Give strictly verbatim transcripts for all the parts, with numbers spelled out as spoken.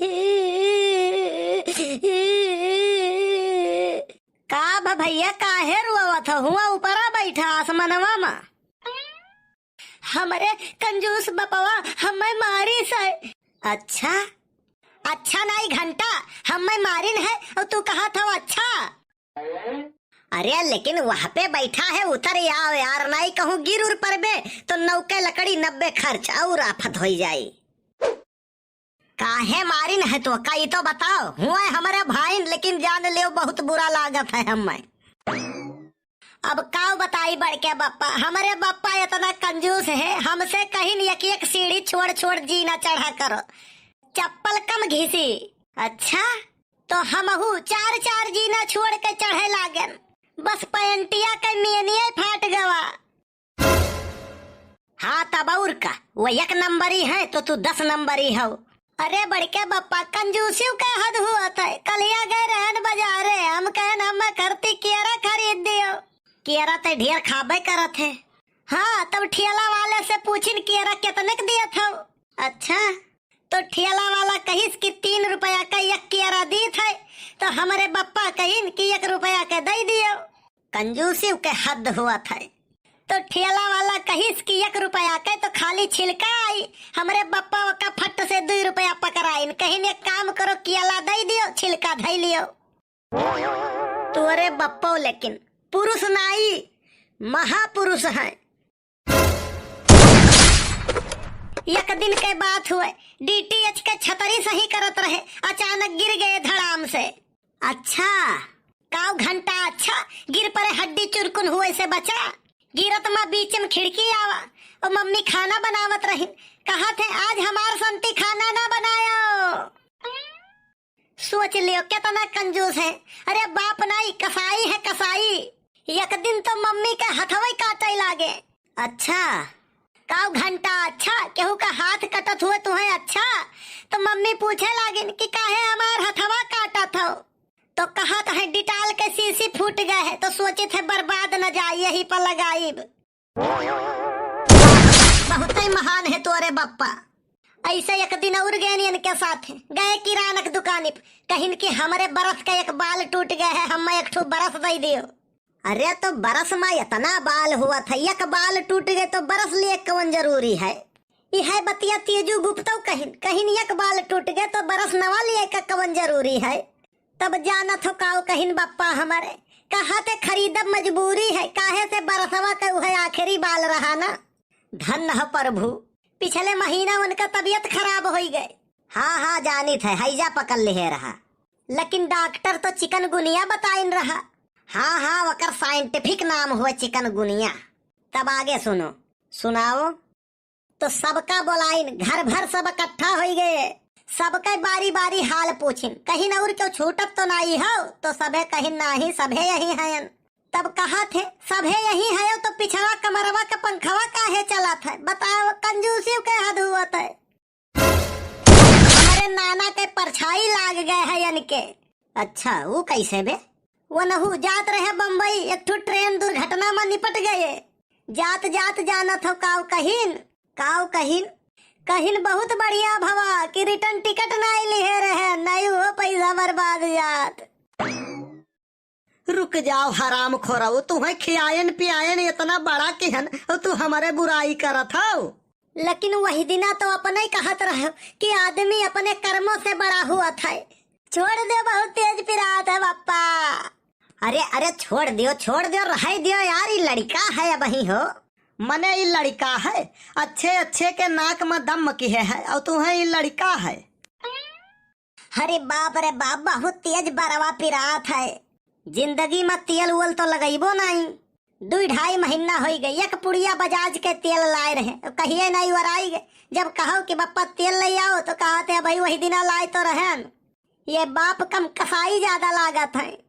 का बा भइया, काहे रोवत हो? हुआँ ऊपरा बैठा आसमनवा मा। हमरे कंजूस बपवा हम्मै मारिस है। अच्छा? अच्छा नाई घंटा, हम्मै मारिन है अउर तू कहत हो अच्छा? अरे लेकिन वहाँ पे बैठा है, उतर आओ यार, नाई कहूँ गिर उर परबे तो नौके लकड़ी नब्बे खर्च अउर आफत होई जाई। काहे मारिन है तोहका, ई तो बताओ। हुए हमरे भाइन, लेकिन जान लेव बहुत बुरा लागत है हम्मै। अब काउ बताई बड़के बप्पा, हमरे बप्पा एतना कंजूस है, हमसे कहिन एक एक सीढ़ी छोड़ छोड़ जीना चढ़ा करो, चप्पल कम घिसी। अच्छा, तो हमहू चार चार जीना छोड़ के चढ़े लागेन, बस पैंटिया के मेनिये फाट गवा। हाँ, तब अउर का, वो एक नंबरी है तो तू दस नंबरी हो। अरे बड़के बप्पा, कंजूसियों के हद होत है। कलिया गए रहन बजारे, हम कहन हम्मै खरती केरा खरीद दियो। केरा ते ढेर खाबे करत है। हाँ, तब ठेला वाले से पूछिन केरा केतने के दियत हो। अच्छा, तो ठेला वाला कहिस कि तीन रुपया का एक केरा दीत है, तो हमरे बप्पा कहिन कि एक रुपया के दई दियो। कंजूसी के हद होत है। तो ठेला वाला कहिस कि एक रुपया के तो खाली छिलका आई, हमरे बप्पा ओका फट से दुई रुपया पकड़ाइन, कहिन एक काम करो, केला दई दियो, छिलका धई लियो। तोरे बप्पो लेकिन पुरुष नाई, महापुरुष हैं। एक दिन के बात हुए, डीटीएच के छतरी सही करत रहे, अचानक गिर गए धड़ाम से। अच्छा, काउ घंटा, अच्छा, गिर परे हड्डी चुरकुन हुए से बचा। गिरत मा बीच में खिड़की आवा, और मम्मी खाना बनावत रही, कहा थे आज हमार संती खाना ना बनायो। सोच लियो, केतना कंजूस है। अरे बाप नाई, कसाई है, कसाई। एक दिन तो मम्मी के हथवई काटे लागे। अच्छा, काउ घंटा, अच्छा, केहू का हाथ कटत हुए तुहे, अच्छा? तो मम्मी पूछे लागिन कि काहे हमार हथवा काटत हो? तो कहत है, डिटाल के शीशी फूट गए है, तो सोचित है बर्बाद न जाए, यही पर लगाइब। बहुतै महान है तोरे बप्पा। ऐसे एक दिन और गए इनके साथ, गए किरानक दुकानी पे, कहिन कि हमरे बरस का एक बाल टूट गए है, हम्मै एक ठो बरस दे दियो। अरे तो बरस मा इतना बाल हुआ था, एक बाल टूट गए तो बरस लिए कवन जरूरी है? इहै बतिया तेजू गुप्तौ कहिन, कहिन एक बाल टूट गए तो बरस नवा लिए का कवन जरूरी है? तब जानत हो काउ कहिन बप्पा हमरे, कहा ते खरीदब मजबूरी है, काहे से बरसवा के उहै आखिरी बाल रहा ना। धन्य हो प्रभु, पिछले महीना उनका तबियत खराब होई गए। हाँ, हाँ, जानित है, हैजा पकड़ लिहे रहा। लेकिन डॉक्टर तो चिकनगुनिया बताइन रहा। हाँ, हाँ, ओकर साइंटिफिक नाम हुआ चिकनगुनिया। तब आगे सुनो। सुनाओ। तो सबका बोलाइन, घर भर सब इकट्ठा होई गए। सबके बारी बारी हाल पूछिन, कहिन और क्यों छूटत तो नाई हो? तो सभे कहिन नाही, सभे यही हयन। तब कहा थे, सभे यही हयो तो पिछवा कमरवा के पंखवा काहे चलत है? बताओ, कंजूसी के हद हुआ है। हमरे नाना के परछाई लाग गए है इनके। अच्छा, वो कैसे बे? वो नहू जात रहे बम्बई, एक ठो ट्रेन दुर्घटना में निपट गए। जात जात जानत हो काउ कहिन? काउ कहिन? कहिन बहुत बढ़िया भवा कि रिटर्न टिकट नाई लिहे रहे, नाई वो पैसा बर्बाद जात। रुक जाओ हराम खोरऊ, तुहैं खियायन पियायन इतना बड़ा किहन और तू हमरे बुराई करत हौ। लेकिन वही दिना तो अपने ही कहत रहो कि आदमी अपने कर्मों से बड़ा हुआ था। छोड़ दे, बहुत तेज पिरात है बप्पा। अरे, अरे, छोड़ दियो, छोड़ दियो, रहै दियो यार, ई लड़िका है अबहीं हो। मने ई लड़िका है, अच्छे अच्छे के नाक में दम किहे है, और तुहैं ई लड़िका है। अरे बाप रे बाप, बहुत तेज बरवा पिरात है। जिंदगी में तेल उल तो लगइबो नाई। दुई ढाई महीना होई गए, एक पुड़िया बजाज के तेल लाए रहे, कहिए नाई वराई गए। जब कहो कि बप्पा तेल ले आओ, तो कहत है, "भाई वही दिना लाए तो रहन।" ये बाप कम कसाई ज्यादा लागत है।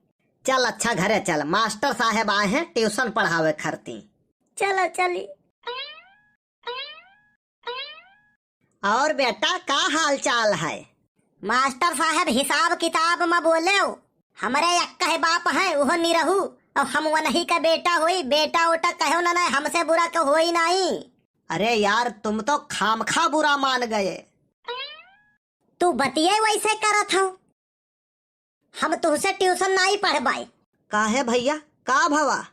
चल अच्छा घरे चल, मास्टर साहेब आए हैं ट्यूशन पढ़ावे खरती। चलो चली। और बेटा, का हाल चाल है? मास्टर साहब, हिसाब किताब म बोलेव। हमरे यक्कह बाप हैं, उहो निरहू, और हम वनही का बेटा होई, बेटा ओटा कहो न, न, हमसे बुरा के होई नाई। अरे यार, तुम तो खामखा बुरा मान गए। तू बतिये वैसे करत हौ। हम तुहसे ट्यूशन नाई पढ़बाई। काहे भैया, का भवा?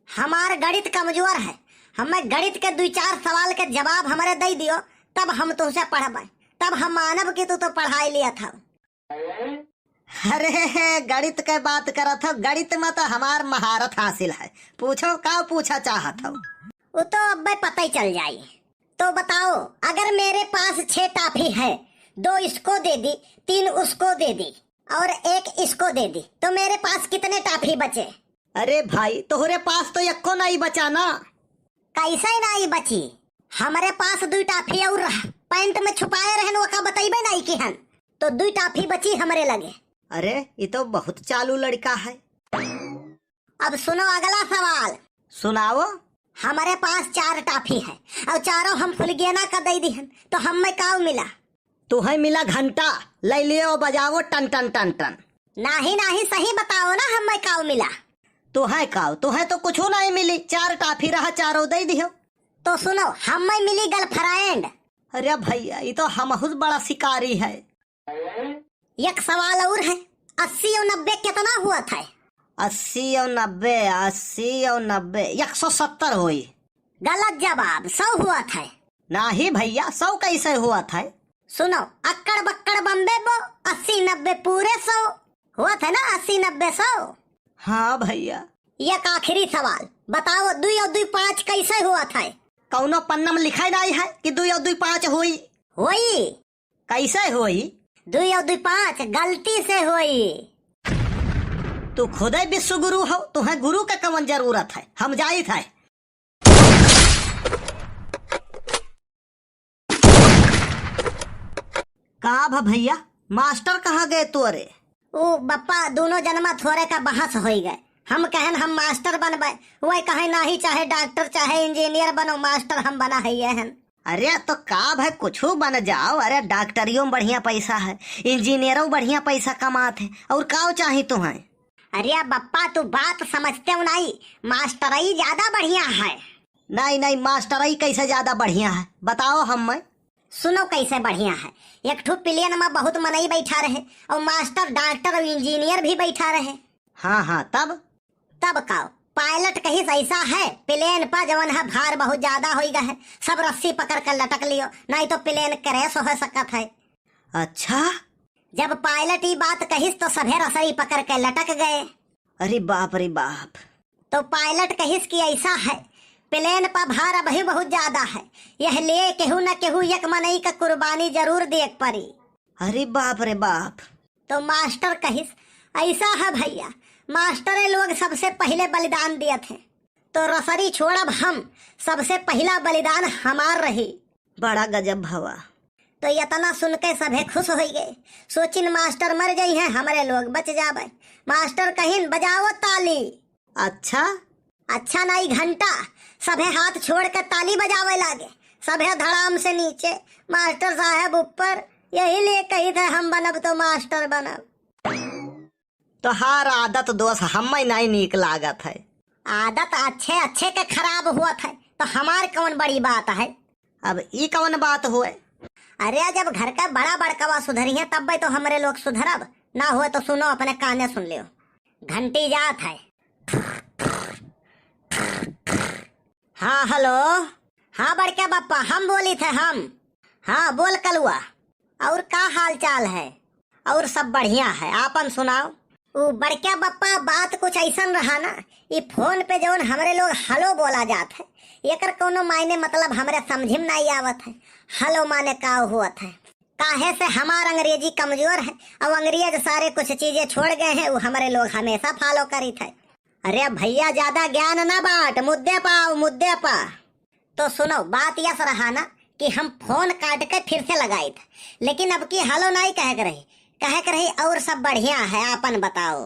हमार गणित कमजोर है। हमें गणित के दुई चार सवाल के जवाब हमरे दई दियो, तब हम तुहसे पढ़बाई, तब हम मानब कि तू तो पढ़ाई लियत हौ। अरे, गणित के बात करत हौ, गणित में तो हमार महारत हासिल है। पूछो, का पूछा चाहत हौ? वो तो अब्बे पता ही चल जाई। तो बताओ, अगर मेरे पास छह टाफी है, दो इसको दे दी, तीन उसको दे दी और एक इसको दे दी, तो मेरे पास कितने टाफी बचे? अरे भाई, तोहरे पास तो यक्को नाई बचा ना। कैसे नाई बची? हमरे पास दुई टाफी और रह, पैंट में छुपाए रहन, ओका बतैबे नाई किहन, तो दुई टाफी बची हमरे लगे। अरे, ई तो बहुत चालू लड़का है। अब सुनो अगला सवाल। सुनाओ। हमरे पास चार टाफी है और चारों हम फुलगेना का दई दिहन, तो हमें काउ मिला? तुहैं मिला घंटा, लै लियो बजाओ टन टन टन टन। नाही, नाही, सही बताओ ना, हमें काउ मिला? तुहैं काउ, तुहैं तो कुछू नाई मिली, चार टाफी रहा, चारों दई दिहो। तो सुनो, हमें मिली गर्लफ्रेंड। अरे भैया, ई तो हमहुस बड़ा शिकारी है। एक सवाल और है, अस्सी और नब्बे कितना हुआ था? अस्सी और नब्बे, अस्सी और नब्बे, एक सौ सत्तर होई। गलत जवाब, सौ हुआ था। नाही भैया, सौ कैसे हुआ था? सुनो, अक्कड़ बक्कड़ बम्बे बो, अस्सी नब्बे पूरे सौ। हुआ था ना, अस्सी नब्बे सौ। हाँ भैया। एक आखिरी सवाल, बताओ, दुई और दुई पाँच कैसे हुआ था? कौनो पन्ना में लिखा ही नहीं है कि दुई और दुई पाँच हुई। होई। कैसे होई? दुई और दुई पाँच गलती से होई। तू खुदे विश्व गुरु हो, तुहैं गुरु के कवन जरूरत है? हम जाइत है। का भा भैया, मास्टर कहाँ गए तोरे? ऊ बप्पा, दोनों जनमा थोरे का बहस होई गए। हम कहन हम मास्टर बनबे, वह कहे नाही, चाहे डॉक्टर चाहे इंजीनियर बनो, मास्टर हम बना है ये हन। अरे तो का भाई, कुछू बन जाओ। अरे डॉक्टरियों में बढ़िया पैसा है, इंजीनियरों बढ़िया पैसा कमात है, और काउ चाही तुहैं? अरे बप्पा, तू बात समझते हो नहीं, मास्टरई ज्यादा बढ़िया है। नहीं नहीं, मास्टरई कैसे ज्यादा बढ़िया है, बताओ हमें। सुनो कैसे बढ़िया है, एक ठो प्लेन में बहुत मनई बैठा रहे और मास्टर, डॉक्टर और इंजीनियर भी बैठा रहे। हाँ हाँ, तब? तब का, पायलट कहिस ऐसा है, प्लेन पर जवन है भार बहुत ज्यादा होई गए है, सब रस्सी पकड़ के लटक लियो, नहीं तो प्लेन क्रैश हो सकत है। अच्छा? जब पायलट ई बात कहिस तो सभे रस्सी पकड़ के लटक गए। अरे बाप रे बाप। तो पायलट कहिस कि ऐसा है, प्लेन पर भार अबही बहुत ज्यादा है, यह लिए केहू न केहू एक मनई का कुर्बानी जरूर देक पड़ी। अरे बाप रे बाप। तो मास्टर कहिस, ऐसा है भैया, मास्टरे लोग सबसे पहिले बलिदान दियत हैं, तो रसरी छोड़ब हम, सबसे पहिला बलिदान हमार रही। बड़ा गजब भवा। तो यतना सुन के सभे खुश होई गए, सोचिन मास्टर मर जइहैं, हमरे लोग बच जाबे। मास्टर कहिन, बजाओ ताली। अच्छा? अच्छा नाई घंटा। सभे हाथ छोड़ के ताली बजावे लागे, सभे धड़ाम से नीचे, मास्टर साहब ऊपर। यही लिए कही थे हम बनब तो मास्टर बनब। तोहार आदत दोस्त हमें नहीं नीक लागत है। आदत अच्छे अच्छे के खराब हुआ था तो हमार कौन बड़ी बात है? अब ई कौन बात हुए? अरे जब घर का बड़ा बड़कवा सुधरी है तब तो हमरे लोग सुधरब, ना हुए तो सुनो अपने काने सुन लियो। घंटी जात है। हाँ हेलो। हाँ बड़के बप्पा हम बोली थे हम। हाँ बोल कलुआ। और का हाल चाल है? और सब बढ़िया है, आपन सुनाओ। उ बड़का बप्पा बात कुछ ऐसन रहा ना, ई फोन पे जौन हमरे लोग हेलो बोला जात है, एकर कौनो मायने मतलब हमरे समझी में नहीं आवत है। हेलो माने का होत है? काहे से हमार अंग्रेजी कमजोर है, और अंग्रेज सारे कुछ चीजें छोड़ गए हैं, वो हमरे लोग हमेशा फॉलो करी थे। अरे भैया ज्यादा ज्ञान ना बांट, मुद्दे पा आओ, मुद्दे पा। तो सुनो, बात यस रहा ना कि हम फोन काट के फिर से लगाई थे, लेकिन अब की हेलो नहीं कहे के रही, कहे के रही और सब बढ़िया है, आपन बताओ।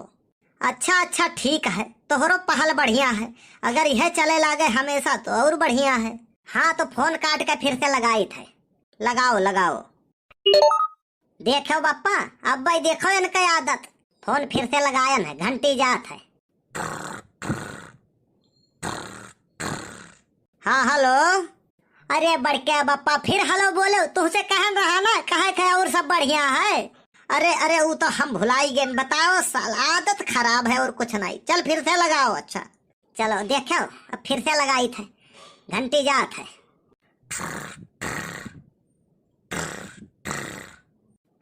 अच्छा अच्छा ठीक है, तोहरो पहल बढ़िया है, अगर यह चले लागे हमेशा तो और बढ़िया है। हाँ तो फोन काट के फिर से लगाई थे, लगाओ लगाओ। देखो बप्पा, अब भाई देखो इनके आदत, फोन फिर से लगायन है, घंटी जात है। हाँ हेलो। अरे बड़के बप्पा, फिर हेलो बोले, तुहसे कहन रहा ना, कहे थे और सब बढ़िया है। अरे, अरे, ऊ तो हम भुलाई गए, बताओ साला, आदत खराब है और कुछ नहीं। चल फिर से लगाओ। अच्छा, चलो देखो, अब फिर से लगाई थे, घंटी जात है।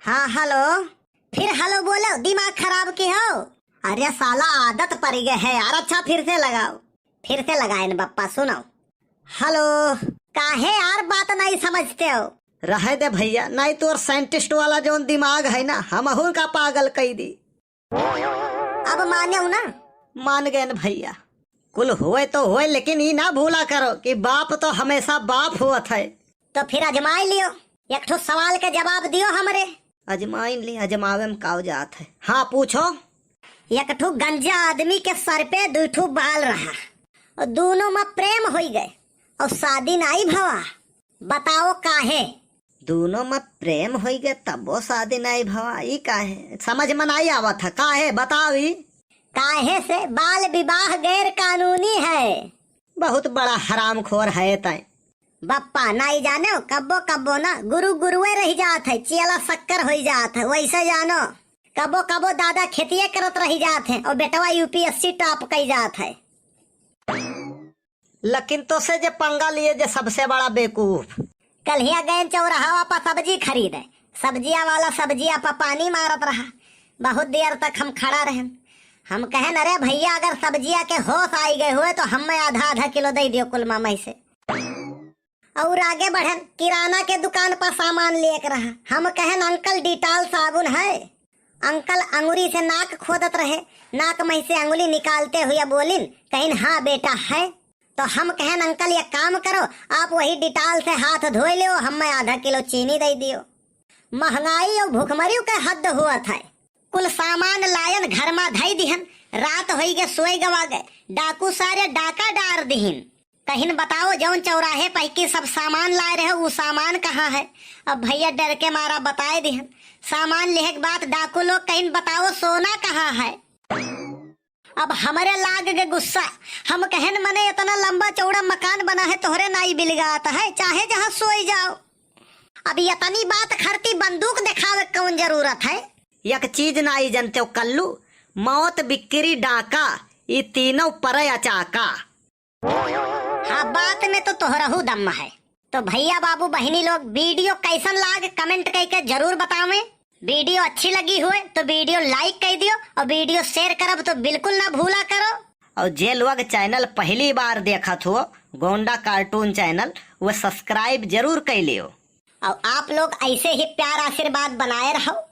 हाँ, हेलो। फिर हेलो बोलो, दिमाग खराब की हो? अरे साला, आदत पड़ गए है यार। अच्छा, फिर से लगाओ। फिर से लगाए न बप्पा, सुनो। हेलो। काहे यार, बात नहीं समझते हो? रहे दे भैया, नहीं तो साइंटिस्ट वाला जौन दिमाग है ना, हमहू का पागल कई दी। अब माने हो ना? मान गए न भैया। कुल होए तो होए, लेकिन ई ना भूला करो कि बाप तो हमेशा बाप होत है। तो फिर अजमाए लियो, एक ठो सवाल के जवाब दियो हमरे। अजमाइन ली, अजमावे में काव जात है। हाँ, पूछो। एक ठो गंजा आदमी के सर पे दू ठो बाल रहा और दोनों में प्रेम होई गए और शादी नाई भवा। बताओ काहे? दोनों में प्रेम होई गए तबो शादी नाई भवा, ई काहे? समझ में नाई आवत है, काहे? बताओ ई। काहे से बाल विवाह गैर कानूनी है। बहुत बड़ा हरामखोर है तै। बप्पा, नाई जाने हो, कब्बो कब्बो ना गुरु गुरुए रह जात है, चेला शक्कर होई जात है, वैसे जानो। कब्बो कब्बो दादा खेतिए करत रह जात है और बेटवा यूपीएससी टॉप कई जात है। लेकिन तो से जे पंगा लिए जे सबसे बड़ा बेवकूफ। कल्हिया गए चौराहा पर सब्जी खरीदे, सब्जिया वाला सब्जिया पर पानी मारत रहा। बहुत देर तक हम खड़ा रहन। हम कहन, "अरे भैया, अगर सब्जिया के होश आई गए हुए तो हमें आधा आधा किलो दे दियो कुल मामा से।" और आगे बढ़न, किराना के दुकान पर सामान लेके रहा। हम कहन, "अंकल, डिटॉल साबुन है?" अंकल अंगुरी से नाक खोदत रहे। नाक में से अंगुली निकालते हुए बोलिन, कहिन, "हाँ बेटा, है।" तो हम कहन, "अंकल, एक काम करो, आप वही डिटॉल से हाथ धोए लियो, हमें आधा किलो चीनी दे दियो।" महंगाई और भुखमरी के हद हुआ था। कुल सामान लायन घर में धई दिहन। रात होई के सोए गवा गए। डाकू सारे डाका डार दिहिन। कहिन, "बताओ, जौन चौराहे पर की सब सामान लाए रहे, उ सामान कहाँ है?" अब भैया डर के मारा बताए दिहन। सामान लेहे के बाद डाकू लोग कहिन, "बताओ, सोना कहाँ है?" अब हमरे लाग के गुस्सा। हम कहन, "मने इतना लंबा चौड़ा मकान बना है, तोहरे नाई बिलगात है, चाहे जहाँ सोई जाओ।" अब इतनी बात खरती बंदूक दिखावे के कौन जरूरत है? एक चीज नाई जनते हो कल्लू, मौत बिक्री डाका, ई तीनों परे अचाका। हाँ, बात में तो तोहरहू दम है। तो भैया, बाबू, बहिनी लोग, वीडियो कैसन लाग, कमेंट करके जरूर बतावें। वीडियो अच्छी लगी हुए तो वीडियो लाइक कर दियो और वीडियो शेयर करब तो बिल्कुल ना भूला करो। और जे लोग चैनल पहली बार देखत हो, गोंडा कार्टून चैनल, वो सब्सक्राइब जरूर कर लियो। और आप लोग ऐसे ही प्यार आशीर्वाद बनाए रहो।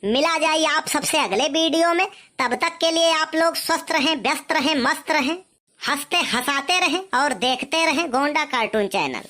मिला जाए आप सबसे अगले वीडियो में। तब तक के लिए आप लोग स्वस्थ रहें, व्यस्त रहें, मस्त रहें, हंसते हंसाते रहें और देखते रहें गोंडा कार्टून चैनल।